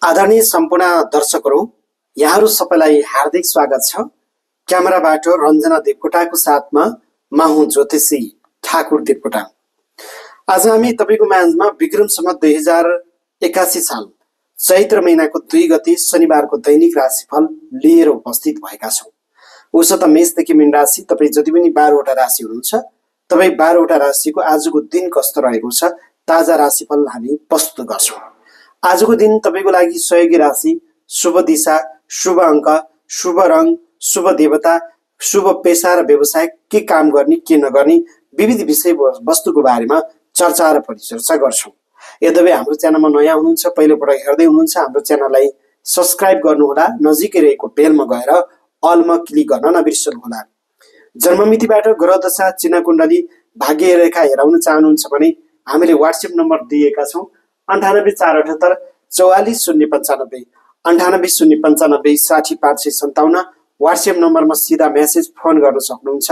आदरणीय सम्पूर्ण दर्शकहरू, यहाँहरू सबैलाई हार्दिक स्वागत छ। क्यामेराबाट रञ्जना देवकोटाको साथमा म हुँ ज्योतिषी ठाकुर देवकोटा। आज हामी तपाईको माझमा विक्रम सम्वत 2081 साल चैत्र महिनाको 2 गते शनिबारको दैनिक राशिफल लिएर उपस्थित भएका छौं। उसो त मेषदेखि मीन राशि तपाई जति पनि 12 वटा राशि हुनुहुन्छ, तपाई 12 वटा राशिको आजको दिन कस्तो रहेको छ ताजा राशिफल हामी प्रस्तुत गर्छौं। आजको दिन तपाईको लागि सहयोगी राशि, शुभ दिशा, शुभ अंक, शुभ रंग, शुभ देवता, शुभ पेशा र व्यवसाय, के काम गर्ने के नगर्ने विविध विषय वस्तुको बारेमा चर्चा र परिचर्चा गर्छौं। यद्यपि हाम्रो च्यानलमा नयाँ हुनुहुन्छ, पहिलो पटक हेर्दै हुनुहुन्छ, हाम्रो च्यानललाई सब्स्क्राइब गर्नुहोला, नजिकै रहेको बेलमा गएर अलमा क्लिक गर्न नबिर्सनुहोला। जन्ममितिबाट ग्रह दशा, चिन्ह कुण्डली, भाग्य रेखा हेराउन चाहनुहुन्छ भने हामीले व्हाट्सएप नम्बर दिएका छौं 9848 44095 98095 60557। व्हाट्सएप नम्बरमा सिधा मेसेज फोन गर्न सक्नुहुन्छ।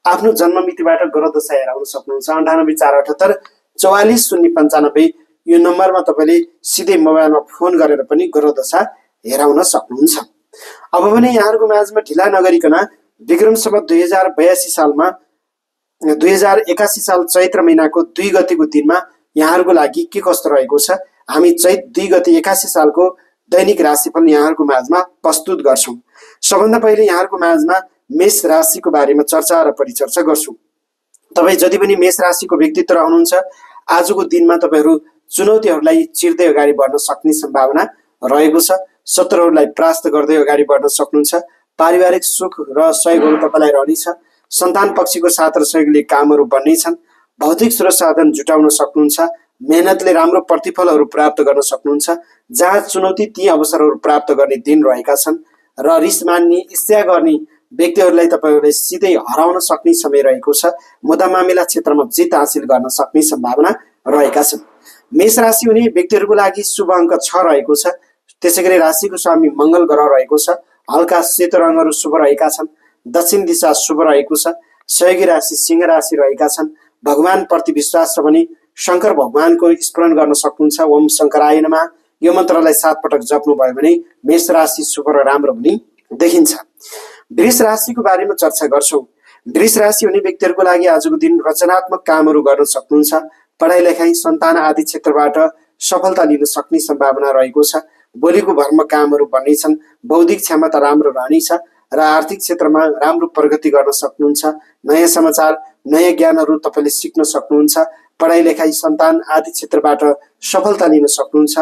आफ्नो जन्ममितिबाट ग्रह दशा हेराउन सक्नुहुन्छ 9848 44095 यो नम्बरमा तपाईले सिधै मोबाइलमा फोन गरेर पनि ग्रह दशा हेराउन सक्नुहुन्छ। अब भने यहाँहरुको माझमा ढिला नगरिकन विक्रम सम्वत 2082 सालमा 2081 साल चैत्र महिनाको 2 गतेको दिनमा यहाँहरुको लागि के कस्तो रहेको छ हामी चैत 2 गते 81 सालको दैनिक राशिफल यहाँहरुको माझमा प्रस्तुत गर्छौं। सबभन्दा पहिले यहाँहरुको माझमा मेष राशिको बारेमा चर्चा र परिचर्चा गर्छौं। तपाई जति पनि मेष राशिको व्यक्तित्व रहनुहुन्छ, आजको दिनमा तपाईहरु चुनौतीहरुलाई चिर्दै अगाडि बढ्न सक्ने सम्भावना रहेको छ। शत्रुहरुलाई परास्त गर्दै अगाडि बढ्न सक्नुहुन्छ। पारिवारिक सुख र सहयोगहरु तपाईलाई रहनेछ। सन्तान पक्षको साथ र सहयोगले कामहरु बन्नेछन्। भौतिक स्रोत साधन जुटाउन सक्नुहुन्छ। मेहनतले राम्रो प्रतिफलहरु प्राप्त गर्न सक्नुहुन्छ। जहाँ चुनौती ती अवसरहरु प्राप्त गर्ने दिन रहेका छन् र रिस मान्ने, ईर्ष्या गर्ने व्यक्तिहरुलाई तपाईहरुले सिधै हराउन सक्ने समय रहेको छ। मुद्दा मामिला क्षेत्रमा जित हासिल गर्न सक्ने सम्भावना रहेका छन्। मेष राशि हुने व्यक्तिहरुको लागि शुभ अंक 6 रहेको छ। त्यसैगरी राशिको स्वामी मंगल ग्रह रहेको छ। हल्का सेतो रंगहरु शुभ रहेका छन्। दक्षिण दिशा शुभ रहेको छ। सहयोगी राशि सिंह राशि रहेका छन्। भगवान प्रति विश्वास छ भने शंकर भगवानको स्मरण गर्न सक्नुहुन्छ। ओम शंकराय नमः यो मन्त्रलाई 7 पटक जप्नु भयो भने मेष राशि शुभ र राम्रो हुने देखिन्छ। वृष राशिको बारेमा चर्चा गर्छौं। वृष राशि हुने व्यक्तिहरुको लागि आजको दिन रचनात्मक कामहरु गर्न सक्नुहुन्छ। पढाइ लेखाइ, सन्तान आदि क्षेत्रबाट सफलता लिन सक्ने सम्भावना रहेको छ। बोलीको भरमा कामहरु बन्नेछन्। बौद्धिक क्षमता राम्रो रहनेछ र आर्थिक क्षेत्रमा राम्रो प्रगति गर्न सक्नुहुन्छ। नयाँ समाचार, नयाँ ज्ञानहरु तपाईले सिक्न सक्नुहुन्छ। पढाइ लेखाइ, सन्तान आदि क्षेत्रबाट सफलता लिन सक्नुहुन्छ।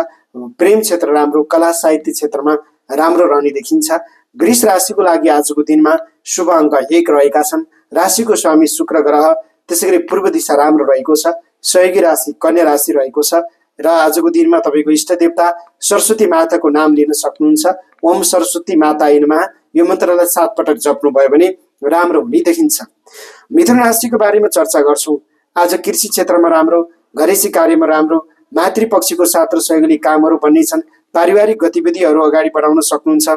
प्रेम क्षेत्र राम्रो, कला साहित्य क्षेत्रमा राम्रो रहने देखिन्छ। वृष राशिको लागि आजको दिनमा शुभ अंक 1 रहेका छन्। राशिको स्वामी शुक्र ग्रह, त्यसैगरी पूर्व दिशा राम्रो रहेको छ। सहयोगी राशि कन्या राशि रहेको छ र आजको दिनमा तपाईको इष्ट देवता सरस्वती माताको नाम लिन सक्नुहुन्छ। ओम सरस्वती माताय नमः यो मन्त्रलाई 7 पटक जप्नु भयो भने राम्रो हुने देखिन्छ। मिथुन राशिको बारेमा चर्चा गर्छौं। आज कृषि क्षेत्रमा राम्रो, घरेसी कार्यमा राम्रो, मातृपक्षको साथ र सहयोगले कामहरु बन्नेछन्। पारिवारिक गतिविधिहरु अगाडि बढाउन सक्नुहुन्छ।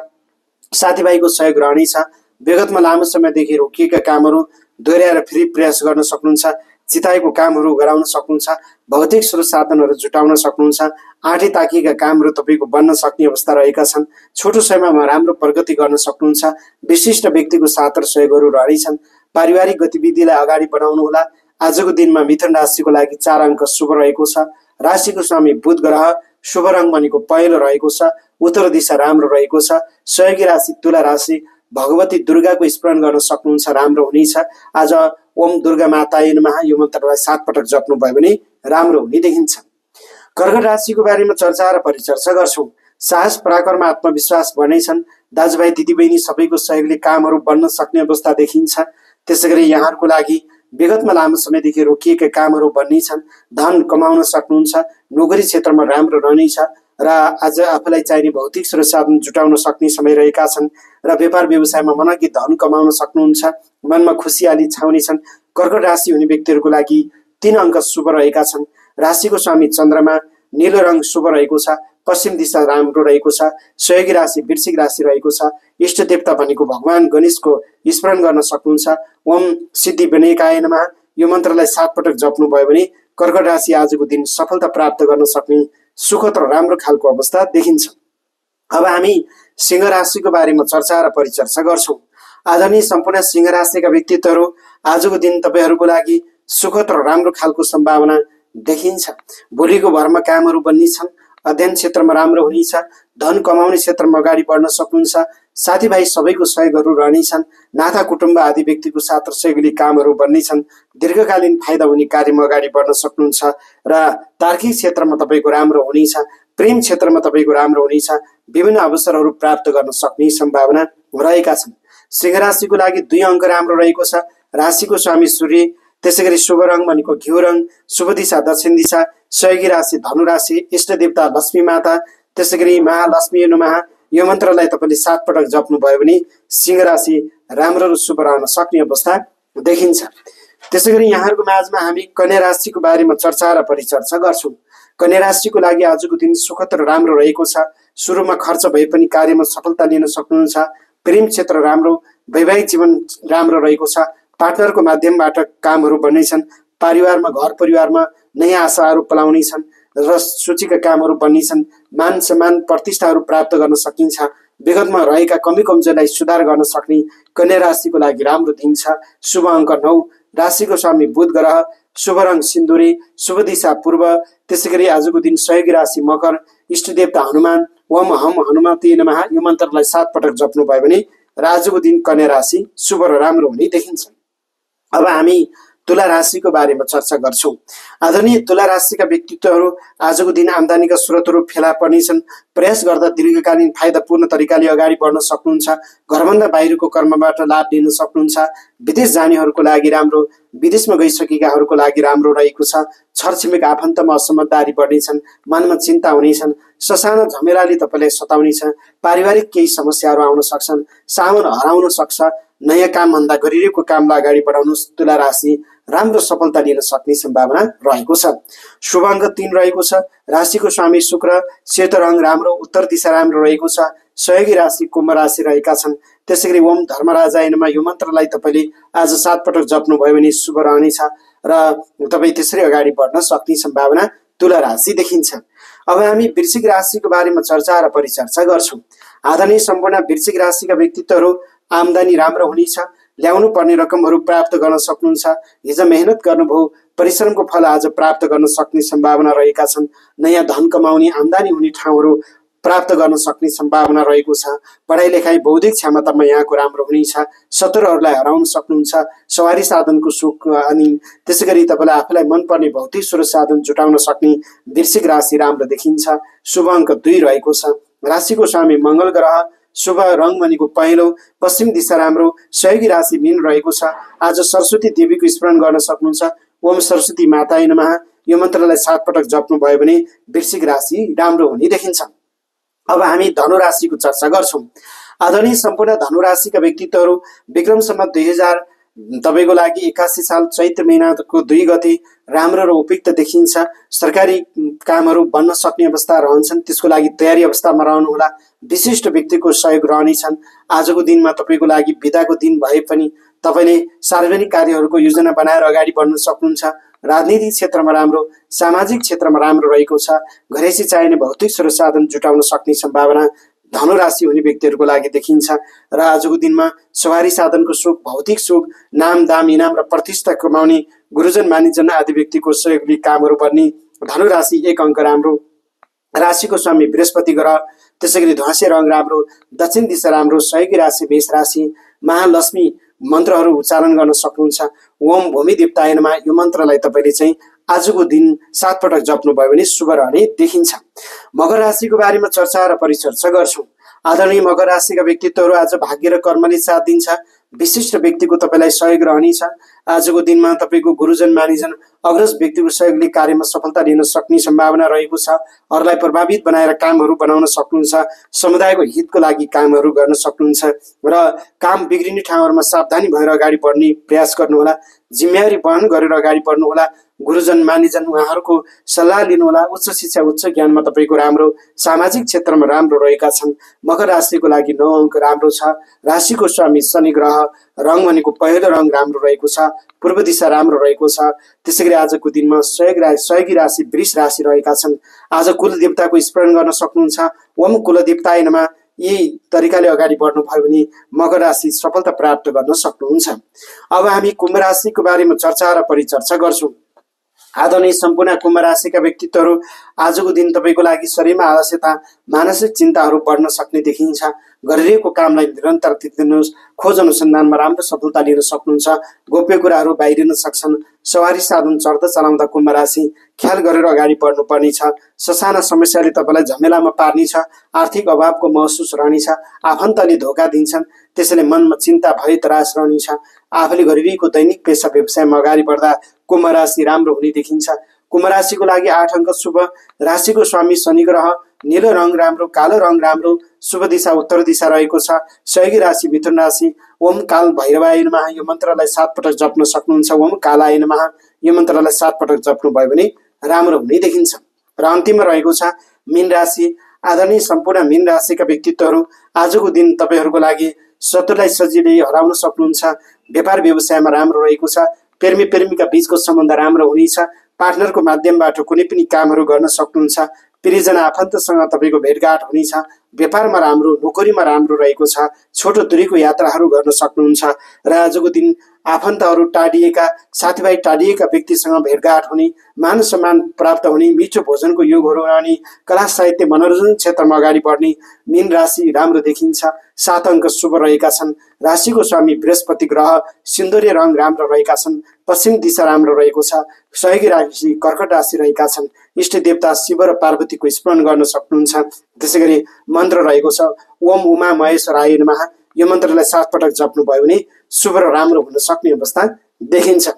साथीभाइको सहयोग रहनेछ। विगतमा लामो समयदेखि रोकिएका कामहरु दोहोर्याएर फेरि प्रयास गर्न सक्नुहुन्छ। चिताएको कामहरु गराउन सक्नुहुन्छ। भौतिक स्रोत साधनहरु जुटाउन सक्नुहुन्छ। आँटी ताकिएका कामहरु तपाईको बन्न सक्ने अवस्था रहेका छन्। छोटो समयमा राम्रो प्रगति गर्न सक्नुहुन्छ। विशिष्ट व्यक्तिको साथ र सहयोगहरु रहनेछन्। पारिवारिक गतिविधिलाई अगाडि बढाउनु होला। आजको दिनमा मिथुन राशिको लागि 4 अंक शुभ रहेको छ। राशिको स्वामी बुध ग्रह, शुभ रंग भनेको पहेँलो रहेको छ। उत्तर दिशा राम्रो रहेको छ। सहयोगी राशि तुला राशि, भगवती दुर्गाको स्मरण गर्न सक्नुहुन्छ, राम्रो हुनेछ। आज ओम दुर्गा माताय नमः यो मन्त्रलाई 7 पटक जप्नु भयो भने राम्रो हुने देखिन्छ। कर्कट राशिको बारेमा चर्चा र परिचर्चा गर्छौं। साहस, पराक्रम, आत्मविश्वास बढ्नेछन्। दाजुभाइ दिदीबहिनी सबैको सहयोगले कामहरु बन्न सक्ने अवस्था देखिन्छ। त्यसैगरी यहाँहरुको लागि विगतमा लामो समयदेखि रोकिएका कामहरु बन्नेछन्। धन कमाउन सक्नुहुन्छ। नोकरी क्षेत्रमा राम्रो रहनेछ र आज आफूलाई चाहिने भौतिक स्रोत साधन जुटाउन सक्ने समय रहेका छन् र व्यापार व्यवसायमा मनकी धन कमाउन सक्नुहुन्छ। मनमा खुशियाली छाउनेछन्। कर्कट राशि हुने व्यक्तिहरुको लागि 3 अंक शुभ रहेका छन्। राशिको स्वामी चन्द्रमा, नीलो रंग शुभ रहेको छ। पश्चिम दिशा राम्रो रहेको छ। सहयोगी राशि वृश्चिक राशि रहेको छ। इष्ट देवता भनेको भगवान गणेशको स्मरण गर्न सक्नुहुन्छ। ओम सिद्धि विनायकाय नमः यो मन्त्रलाई 7 पटक जप्नु भयो भने कर्कट राशि आजको दिन सफलता प्राप्त गर्न सक्ने सुखद र राम्रो खालको अवस्था देखिन्छ। अब हामी सिंह राशिको बारेमा चर्चा र परिचर्चा गर्छौं। आदरणीय सम्पूर्ण सिंह राशिका व्यक्तित्वहरू, आजको दिन तपाईहरूको लागि सुखद र राम्रो खालको सम्भावना देखिन्छ। भोलिको भरमा कामहरू बन्नेछन्, अध्ययन क्षेत्रमा राम्रो हुनेछ, धन कमाउने क्षेत्रमा अगाडि बढ्न सक्नुहुन्छ, साथीभाइ सबैको सहयोगहरू रहनेछन्, नाता कुटुम्ब आदि व्यक्तिको साथ र सहयोगले कामहरू बन्नेछन्, दीर्घकालीन फाइदा हुने कार्यमा अगाडि बढ्न सक्नुहुन्छ र तार्किक क्षेत्रमा तपाईको राम्रो हुनेछ, प्रेम क्षेत्रमा तपाईको राम्रो हुनेछ, विभिन्न अवसरहरू प्राप्त गर्न सक्ने सम्भावना रहेका छन्। सिंह राशिको लागि 2 अङ्क राम्रो रहेको छ। राशिको स्वामी सूर्य, त्यसैगरी शुभ रङ भनेको घिउ रङ, शुभ दिशा दक्षिण दिशा, सहयोगी राशि धनु राशि, इष्ट देवता लक्ष्मी माता, त्यसैगरी महालक्ष्मी नमः यो मन्त्रलाई तपाईले 7 पटक जप्नु भयो भने सिंह राशि राम्रो र शुभ रहन सक्ने अवस्था देखिन्छ। त्यसैगरी यहाँहरूको माझमा हामी कन्या राशिको बारेमा चर्चा र परिचर्चा गर्छौं। कन्या राशिको लागि आजको दिन सुखद र राम्रो रहेको छ। सुरुमा खर्च भए पनि कार्यमा सफलता लिन सक्नुहुन्छ। प्रेम क्षेत्र राम्रो, वैवाहिक जीवन राम्रो रहेको छ। पार्टनरको माध्यमबाट कामहरू बन्नेछन्। परिवारमा घर परिवारमा नयाँ आशाहरू पलाउनेछन् र सूचीका कामहरू बन्नेछन्। मान सम्मान प्रतिष्ठाहरू प्राप्त गर्न सकिन्छ। विगतमा रहेका कमी कमजोरीलाई सुधार गर्न सक्ने कन्या राशिको लागि राम्रो दिन छ। शुभ अङ्क 9, राशिको स्वामी बुध ग्रह, शुभ रङ सिन्दुरी, शुभ दिशा पूर्व, त्यसैगरी आजको दिन सहयोगी राशि मकर, इष्ट देवता हनुमान, ओम हम हनुमते नमः यो मन्त्रलाई 7 पटक जप्नु भयो भने आजको दिन कन्या राशि शुभ र राम्रो हुने देखिन्छ। अब हामी तुला राशिको बारेमा चर्चा गर्छौं। आदरणीय तुला राशिका व्यक्तित्वहरू, आजको दिन आम्दानीका स्रोतहरू फेला पर्नेछन्। प्रयास गर्दा दीर्घकालीन फाइदापूर्ण तरिकाले अगाडि बढ्न सक्नुहुन्छ। घरभन्दा बाहिरको कर्मबाट लाभ लिन सक्नुहुन्छ। विदेश जानेहरूको लागि राम्रो, विदेशमा गइसकेकाहरूको लागि राम्रो रहेको छ। छरछिमेक आफन्तमा असमझदारी बढ्नेछन्। मनमा चिन्ता हुनेछन्। ससाना झमेलाले तपाईलाई सताउनेछ। पारिवारिक केही समस्याहरू आउन सक्छन्। सामान हराउन सक्छ। नयाँ काम भन्दा गरिरहेको कामलाई अगाडि बढाउनुहोस्। तुला राशि राम्रो सफलता लिन सक्ने सम्भावना रहेको छ। शुभ अङ्क 3 रहेको छ। राशिको स्वामी शुक्र, सेतो रङ राम्रो, उत्तर दिशा राम्रो रहेको छ। सहयोगी राशि कुम्भ राशि रहेका छन्। त्यसैगरी ओम धर्मराजाय नमः यो मन्त्रलाई तपाईले आज 7 पटक जप्नु भयो भने शुभ रहनेछ र तपाई त्यसरी अगाडि बढ्न सक्ने सम्भावना तुला राशि देखिन्छ। अब हामी वृश्चिक राशिको बारेमा चर्चा र परिचर्चा गर्छौं। आदरणीय सम्पूर्ण वृश्चिक राशिका व्यक्तित्वहरू, आम्दानी राम्रो हुनेछ। ल्याउनु पर्ने रकमहरू प्राप्त गर्न सक्नुहुन्छ। हिजो मेहनत गर्नुभयो, परिश्रमको फल आज प्राप्त गर्न सक्ने सम्भावना रहेका छन्। नयाँ धन कमाउने, आम्दानी हुने ठाउँहरू प्राप्त गर्न सक्ने सम्भावना रहेको छ। पढाइ लेखाइ बौद्धिक क्षमतामा यहाँको राम्रो हुनेछ। शत्रुहरूलाई हराउन सक्नुहुन्छ। सवारी साधनको सुख अनि त्यसैगरी तपाईलाई आफूलाई मनपर्ने भौतिक स्रोत साधन जुटाउन सक्ने वृश्चिक राशि राम्रो देखिन्छ। शुभ अङ्क 2 रहेको छ। राशिको स्वामी मंगल ग्रह, शुभ रङ भनेको पहेँलो, पश्चिम दिशा राम्रो, सहयोगी राशि मीन रहेको छ। आज सरस्वती देवीको स्मरण गर्न सक्नुहुन्छ। ओम सरस्वती माताय नमः यो मन्त्रलाई 7 पटक जप्नु भयो भने वृश्चिक राशि राम्रो हुने देखिन्छ। अब हामी धनु राशिको चर्चा गर्छौं। आदरणीय सम्पूर्ण धनु राशिका व्यक्तित्वहरू, विक्रम सम्वत 2000 तपाईको लागि 81 साल चैत्र महिनाको 2 गते राम्रो र उपयुक्त देखिन्छ। सरकारी कामहरू बन्न सक्ने अवस्था रहन्छन्, त्यसको लागि तयारी अवस्थामा रहनुहोला। विशिष्ट व्यक्तिको सहयोग रहनेछन्। आजको दिनमा तपाईको लागि बिदाको दिन भए पनि तपाईले सार्वजनिक कार्यहरूको योजना बनाएर अगाडि बढ्न सक्नुहुन्छ। राजनीतिक क्षेत्रमा राम्रो, सामाजिक क्षेत्रमा राम्रो रहेको छ। घरेसी चाहिने भौतिक स्रोत साधन जुटाउन सक्ने सम्भावना धनु राशि हुने व्यक्तिहरूको लागि देखिन्छ र आजको दिनमा सवारी साधनको सुख, भौतिक सुख, नाम दाम इनाम र प्रतिष्ठा कमाउने गुरुजन मानिजन आदि व्यक्तिको सहयोगले कामहरू बन्ने धनु राशि 1 अङ्क राम्रो। राशिको स्वामी बृहस्पति ग्रह, त्यसैगरी ध्वाँसे रङ राम्रो, दक्षिण दिशा राम्रो, सहयोगी राशि मेष राशि, महालक्ष्मी मन्त्रहरू उच्चारण गर्न सक्नुहुन्छ। ओम भूमि देवताय नमः यो मन्त्रलाई तपाईले चाहिँ आजको दिन 7 पटक जप्नु भयो भने शुभ रहने देखिन्छ। मकर राशिको बारेमा चर्चा र परिचर्चा गर्छौं। आदरणीय मकर राशिका व्यक्तित्वहरू, आज भाग्य र कर्मले साथ दिन्छ। विशिष्ट व्यक्तिको तपाईलाई सहयोग रहनेछ। आजको दिनमा तपाईको गुरुजन मानिजन अग्रज व्यक्तिको सहयोगले कार्यमा सफलता लिन सक्ने सम्भावना रहेको छ। अरूलाई प्रभावित बनाएर कामहरू बनाउन सक्नुहुन्छ। समुदायको हितको लागि कामहरू गर्न सक्नुहुन्छ र काम बिग्रिने ठाउँहरूमा सावधानी भएर अगाडि बढ्ने प्रयास गर्नुहोला। जिम्मेवारी वहन गरेर अगाडि बढ्नुहोला। गुरुजन मानिजन उहाँहरूको सल्लाह लिनुहोला। उच्च शिक्षा उच्च ज्ञानमा तपाईँको राम्रो, सामाजिक क्षेत्रमा राम्रो रहेका छन्। मकर राशिको लागि 9 अङ्क राम्रो छ। राशिको स्वामी शनि ग्रह, रङ भनेको पहेँलो रङ राम्रो रहेको छ। पूर्व दिशा राम्रो रहेको छ। त्यसैगरी आजको दिनमा सहयोगी राशि वृष राशि रहेका छन्। आज कुल देवताको स्मरण गर्न सक्नुहुन्छ। ओम कुलदेवताय नमः यी तरिकाले अगाडि बढ्नुभयो भने मकर राशि सफलता प्राप्त गर्न सक्नुहुन्छ। अब हामी कुम्भ राशिको बारेमा चर्चा र परिचर्चा गर्छौँ। आदरणीय सम्पूर्ण कुम्भ राशिका व्यक्तित्वहरू, आजको दिन तपाईँको लागि शरीरमा आलस्यता, मानसिक चिन्ताहरू बढ्न सक्ने देखिन्छ। गरिरहेको कामलाई निरन्तरता दिनुहोस्। खोज अनुसन्धानमा राम्रो सफलता लिन सक्नुहुन्छ। गोप्य कुराहरू बाहिरिन सक्छन्। सवारी साधन चढ्दा चलाउँदा कुम्भ राशि ख्याल गरेर अगाडि बढ्नुपर्नेछ। ससाना समस्याले तपाईँलाई झमेलामा पार्नेछ। आर्थिक अभावको महसुस रहनेछ। आफन्तले धोका दिन्छन्, त्यसैले मनमा चिन्ता भय त्रास रहनेछ। आफूले गरिरहेको दैनिक पेसा व्यवसायमा अगाडि बढ्दा कुम्भ राशि राम्रो हुने देखिन्छ। कुम्भ राशिको लागि 8 अङ्क शुभ। राशिको स्वामी शनि ग्रह, नीलो रङ राम्रो, कालो रङ राम्रो। शुभ दिशा उत्तर दिशा रहेको छ। सहयोगी राशि मिथुन राशि। ओम काल भैरवाय नमः यो मन्त्रलाई 7 पटक जप्न सक्नुहुन्छ। ओम कालाय नमः यो मन्त्रलाई 7 पटक जप्नुभयो भने राम्रो हुने देखिन्छ। र अन्तिममा रहेको छ मीन राशि। आदरणीय सम्पूर्ण मीन राशिका व्यक्तित्वहरू, आजको दिन तपाईँहरूको लागि शत्रुलाई सजिलै हराउन सक्नुहुन्छ। व्यापार व्यवसायमा राम्रो रहेको छ। प्रेमी प्रेमिका बीचको सम्बन्ध राम्रो हुनेछ। पार्टनरको माध्यमबाट कुनै पनि कामहरू गर्न सक्नुहुन्छ। प्रियजना आफन्तसँग तपाईँको भेटघाट हुनेछ। व्यापारमा राम्रो, नोकरीमा राम्रो रहेको छ। छोटो दूरीको यात्राहरू गर्न सक्नुहुन्छ। र आजको दिन आफन्तहरू टाढिएका, साथीभाइ टाढिएका व्यक्तिसँग भेटघाट हुने, मान सम्मान प्राप्त हुने, मिठो भोजनको योगहरू रहने, कला साहित्य मनोरञ्जन क्षेत्रमा अगाडि बढ्ने मीन राशि राम्रो देखिन्छ। 7 अङ्क शुभ रहेका छन्। राशिको स्वामी बृहस्पति ग्रह, सिन्दूरे रङ राम्रो रहेका छन्। पश्चिम दिशा राम्रो रहेको छ। सहयोगी राशि कर्कट राशि रहेका छन्। इष्ट देवता शिव र पार्वतीको स्मरण गर्न सक्नुहुन्छ। त्यसै गरी मन्त्र रहेको छ ओम उमा महेश्वराय नमः यो मन्त्रलाई 7 पटक जप्नुभयो भने शुभ र राम्रो हुन सक्ने अवस्था देखिन्छ।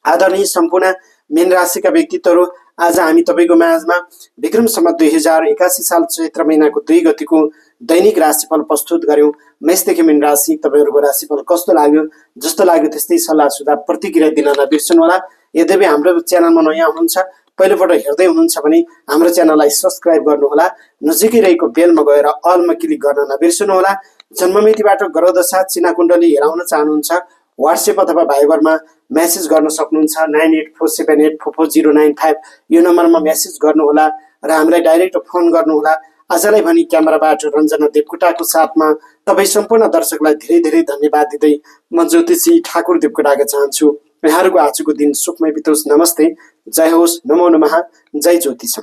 आदरणीय सम्पूर्ण मीन राशिका व्यक्तित्वहरू, आज हामी तपाईँको माझमा विक्रम सम्वत 2081 साल चैत्र महिनाको 2 गतिको दैनिक राशिफल प्रस्तुत गर्यौं। मेषदेखि मीन राशि तपाईँहरूको राशिफल कस्तो लाग्यो? जस्तो लाग्यो त्यस्तै सल्लाह सुझाव प्रतिक्रिया दिन नबिर्सनुहोला। यद्यपि हाम्रो च्यानलमा नयाँ हुनुहुन्छ, पहिलोपटक हेर्दै हुनुहुन्छ भने हाम्रो च्यानललाई सब्स्क्राइब गर्नुहोला। नजिकै रहेको बेलमा गएर अलमा क्लिक गर्न नबिर्सनुहोला। जन्ममितिबाट ग्रहदशा चिनाकुण्डली हेराउन चाहनुहुन्छ, व्हाट्सएप अथवा भाइबरमा मेसेज गर्न सक्नुहुन्छ। 9847844095 यो नम्बरमा मेसेज गर्नुहोला र हामीलाई डाइरेक्ट फोन गर्नुहोला। आजलाई भनी क्यामेराबाट रञ्जना देवकोटाको साथमा तपाईँ सम्पूर्ण दर्शकलाई धेरै धेरै धन्यवाद दिँदै म ज्योतिषी ठाकुर देवकोटाका चाहन्छु यहाँहरूको आजको दिन सुखमय बितोस्। नमस्ते, जय होस्, नमो नमः, जय ज्योतिष।